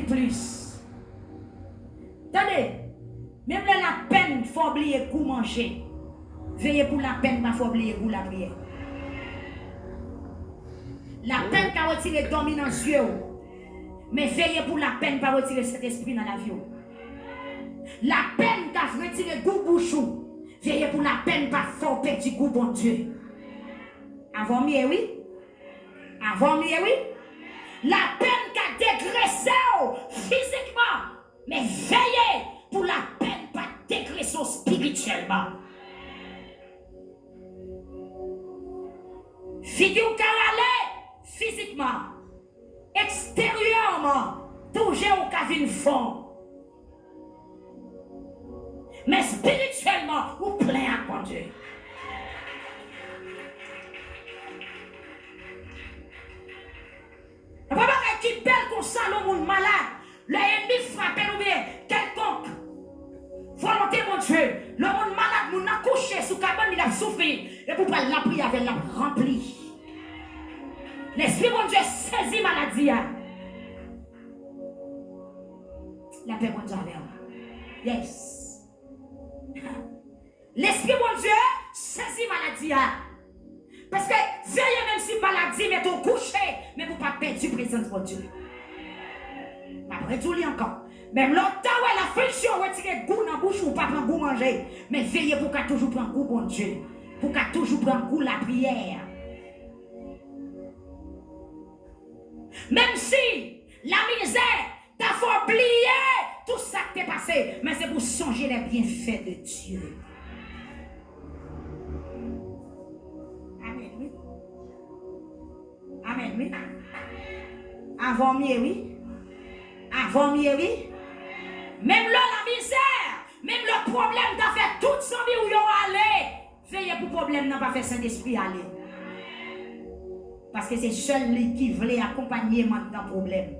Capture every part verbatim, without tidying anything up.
plis. Tande, menm lè lapèn fè w bliye gou manje, veye pou lapèn pa fè w bliye gou lapriyè. Lapèn ka retire dòmi nan zye w, men veye pou lapèn pa retire Sentespri nan lavi w. Lapèn ka retire gou bouch ou, veye pou lapèn pa fè w pèdi gou Bondye. Avan m ye wi. Avan m ye wi. Lapèn ka degrese w fizikman, men veye pou lapèn pa degrese w espirityèlman. Figi w ka rale fizikman, eksteryèman, tou je w ka vin fon. Men espirityèlman, ou plen ak Bondye. Nan pa bagay ki bèl konsa lè yon moun malad, lè ènmi frape l oubyen kèlkonk. Volonte Bondye, lè yon moun malad, moun nan kouche sou kabann li, l ap soufri, epi w pral lapriyè avè l, l ap ranpli. Lespri Bondye sezi maladi a. Lapè Bondye avè w. Yes. Lespri Bondye sezi maladi a. Paske veye menm si maladi mete w kouche, men pou w pa pèdi prezans Bondye. M ap redi w li ankò. Menm lè w ta wè lafliksyon retire gou nan bouch ou, ou pa pran gou manje, men veye pou w ka toujou pran gou Bondye, pou w ka toujou pran gou lapriyè. Menm si lamizè ta fè w bliye tout sa k te pase, men se pou w sonje les bienfaits de Dieu. Amèn wi. Amèn wi. Avan m ye wi. Avan m ye wi. Menm lè lamizè, menm lè pwoblèm ta fè tout zanmi w yo ale, veye pou pwoblèm nan pa fè Sentespri ale. Paske se sèl li ki vle akonpanyeman nan pwoblèm.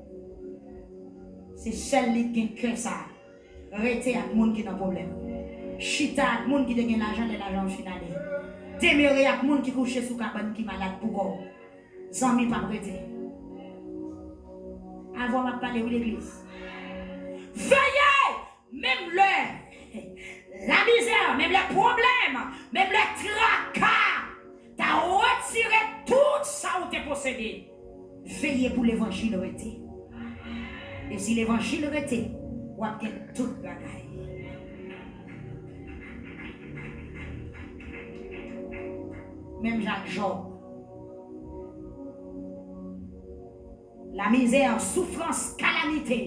Se sèl li ki gen kè sa. Rete ak moun ki nan pwoblèm. Chita ak moun ki te gen lajan lè lajan an fin ale. Demere ak moun ki kouche sou kabann ki malad pou kò w. Zanmi p ap rete. Avan m ap pale wi legliz. Veye! Menm lè lamizè, menm lè pwoblèm, menm lè traka ta retire tout sa ou te posede, veye pou levanjil rete. E si levanjil rete, w ap gen tout bagay. Menm jan ak Jòb. Lamizè, soufrans, kalamite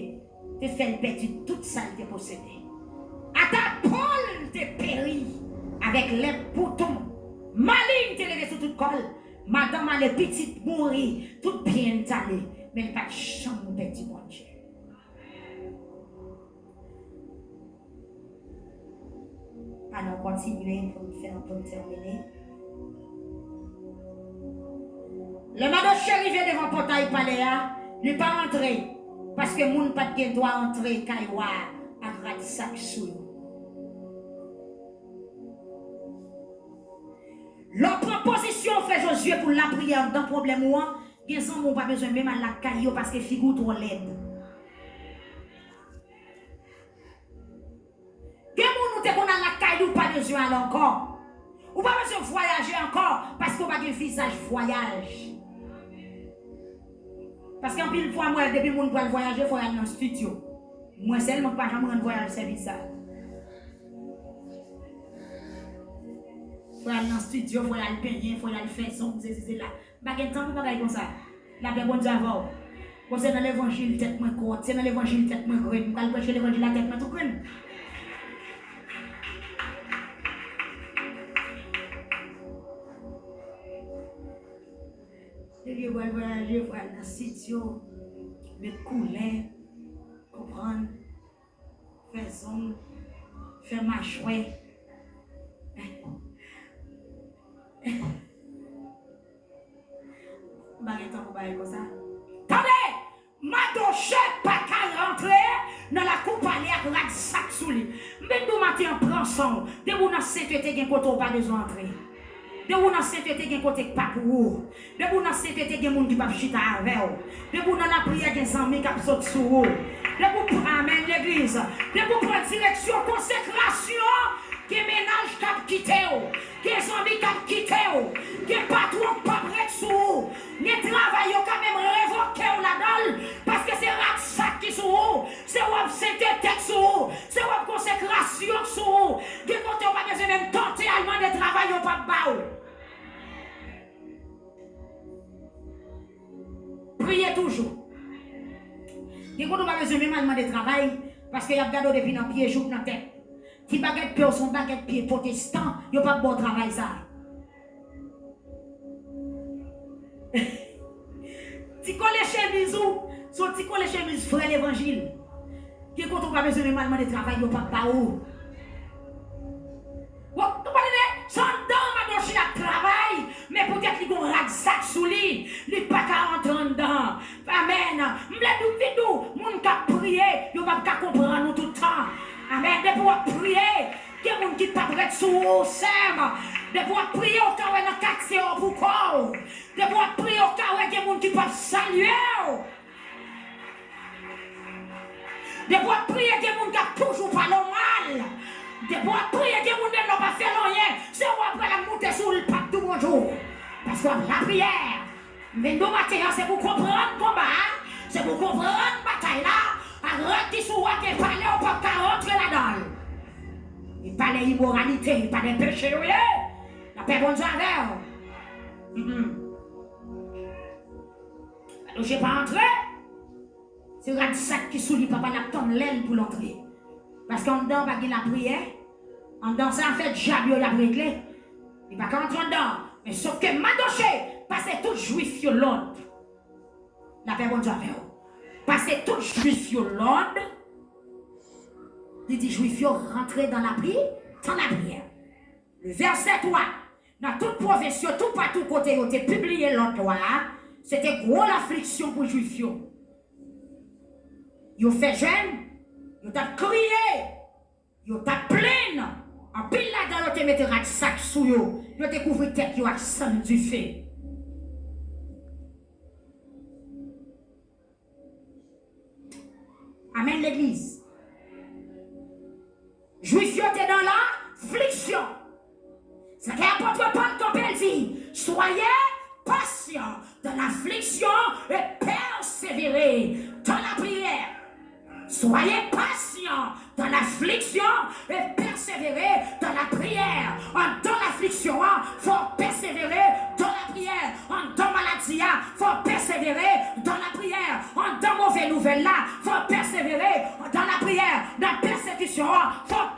te fè l pèdi tout sa l te posede. Ata Pòl te peri avèk lèp bouton. Malin te leve sou tout kò l. Madanm ale, pitit mouri, tout byen l t ale. Men l pa t janm pèdi Bondye. Ann nou kontinye pou n fè, pou n tèmine. Lè Madoche rive devan pòtay palè a, li pa antre, paske moun pa t gen dwa antre kay wa a ak rad sak sou yo. Lè w pran pozisyon w fè Jozye pou lapriyè anndan pwoblèm ou an, gen zanmi w pa bezwen menm al lakay yo paske figi w twò lèd. Gen moun ou te konn al lakay li, ou pa bezwen al ankò. Ou pa bezwen vwayaje ankò, paske w pa gen vizaj vwayaj. Paske anpil fwa, m wè, depi moun pral vwayaje, fò y al nan estidyo. Mwen sèlman k pa janm rann vwayaj sèvis sa. Fò y al nan estidyo, fò y al penyen, fò y al fè zong, sesi, sela. M pa gen tan pou bagay konsa. Lapè Bondye avè w. Bon, se nan levanjil tèt mwen kwòt, se nan levanjil tèt mwen grenn. M pral preche levanjil la tèt mwen tou grenn. Depi yo pral vwayaje, pral nan estidyo, met koulè, konprann, fè zong, fè machwè. M pa gen tan pou bagay konsa. Tande! Madoche pa ka rantre nan lakou palè ak rad sak sou li. M vin di w maten an, pran san w. Depi w nan sentete, gen kote w pa bezwen antre. Depi w nan sentete, gen kote k pa pou ou. Depi w nan sentete, gen moun ki p ap chita avè w. Depi w nan lapriyè, gen zanmi k ap sot sou ou. Depi w, amèn, legliz. Depi w pran direksyon konsekrasyon, gen mennaj k ap kite w, gen zanmi k ap kite w, gen patwon k p ap ret sou ou, gen travay yo ka menm revoke w ladan l, paske se rad sak ki sou ou, se wòb sentetèk sou ou, se wòb konsekrasyon k sou ou. Gen kote w pa bezwen menm tante al mande travay, yo p ap ba w. Priye toujou. Gen kote w pa bezwen menm al mande travay, paske y ap gade w depi nan pye jouk nan tèt. Ti bagèt pye w se yon bagèt pye pwotestan, yo p ap ba w travay sa. Ti kole chemiz ou se yon ti kole chemiz frè levanjil. Gen kote w pa bezwen menm al mande travay, yo p ap ba ou. Ou konprann? Se anndan madanm ap travay, men poutèt li gon rad sak sou li, li pa ka antre anndan. Amèn. M vle di w, m vin di w, moun k ap priye, yo p ap ka konprann ou tout tan. Amèn. Depi w ap priye, gen moun ki p ap ret sou ou, sè m. Depi w ap priye, ou ka wè nan katye yo pou kò w. Depi w ap priye, ou ka wè gen moun ki p ap salye w. Depi w ap priye, gen moun k ap toujou pale w mal. Depi w ap priye, gen moun menm lè w pa fè l anyen, se w ap wè l ap moute sou ou, l p ap di w bonjou. Paske w ap lapriyè. M vin di w maten an, se pou w konprann konba a, se pou w konprann batay la, ak rad ki sou ou a gen pale, ou p ap ka rantre ladan l. E pa de imoralite, e pa de peche yo ye. Lapè Bondye avè w. Mm-mm. Madoche pa antre. Se rad sak ki sou li, papa l ap tann lè l pou l antre. Paske anndan pa gen lapriyè. Anndan sa afè dyab yo y ap regle. Li pa ka antre anndan. Men sofke Madoche pase tout jwif yo lòd. Lapè Bondye avè w. Pase tout jwif yo lòd. Li di jwif yo rantre dan lapri, tan lapriyè. Le vèsè twa, nan tout pwovens yo, toupatou kote yo te pibliye lòd lwa a, se te gwo lafliksyon pou jwif yo. Yo fè jèn, yo t ap kriye, yo t ap plenn. Anpil ladan yo te mete rad sak sou yo, yo te kouvri tèt yo ak sann dife. Amèn, legliz. Jwif yo te nan lafliksyon. Sa ke apot Pòl kanpe, l di, soyez patients dans l'affliction et persévérez dans la prière. Soyez patients dans l'affliction et persévérez dans la prière. Anndan lafliksyon an, fò w pèsevere dans la prière. Anndan maladi a, fò w pèsevere dans la prière. Anndan move nouvèl la, fò w pèsevere dans la prière. Nan pèsekisyon an, fò w